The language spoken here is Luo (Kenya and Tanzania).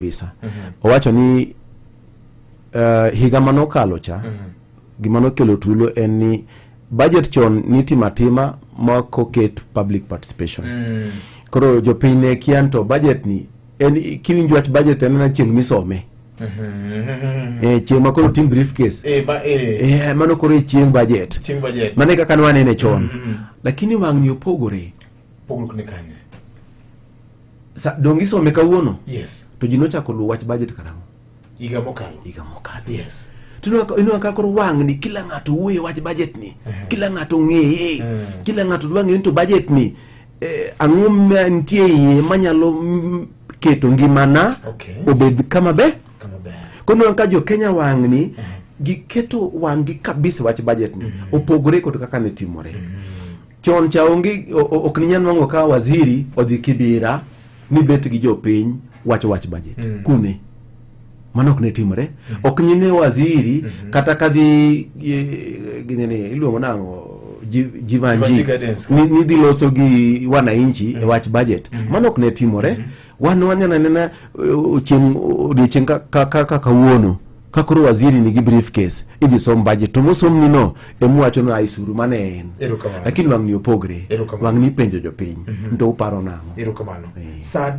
Kabisa. Owacho ni higa manokalo cha, gima nokelo tulo en ni budget chon nitimo atima ma ok oket public participation. Koro jopiny ne kia ni to budget ni en kiwinjo wach budget en mana chieng' misome. Chieng' ma koro tim briefcase. Ma Mano koro e chieng' budget. Chieng' budget. Mano e kaka ne wanene chon. Lakini wang'ni opogore. Pogruok ni kanye? Sa, donge isome kawuono? Yes. To ji nochako luwo wach budget karang'o? Higa mokalo. Higa mokalo. Yes. To ineno ka koro wang'ni kila ng'ato wuoyo wach budget ni. Kila ng'ato ng'eye. Kila ng'ato dwa ng'eyo ni to budget ni ang'o ma nitie iye manyalo keto ngimana obed kama ber. Kama ber. Koro ineno ka jo Kenya wang'ni giketo wang'gi kabisa wach budget ni. Opogore kod kaka ne timore. Chon cha onge ok ninyal nwang'o ka waziri odhi Kibera ni bet gi jopiny wacho wach budget. Kune? Mano ok ne timore. Ok nyine waziri kata kadhi ginene iluongo nang'o Jivanji Jivanji Gardens. Ni dhi loso gi wananchi e wach budget. Mano ok ne timore. Wan wanyalo anena chieng' odiochieng' ka kawuono ka koro waziri nigi briefcase idhi som budget to mosomni no ema wacho ni aisuru mane en. Erokamano. Lakini wang'ni opogre. Erokamano. Wang'ni ipenjo jopiny to uparo nang'o? Erokamano. Sa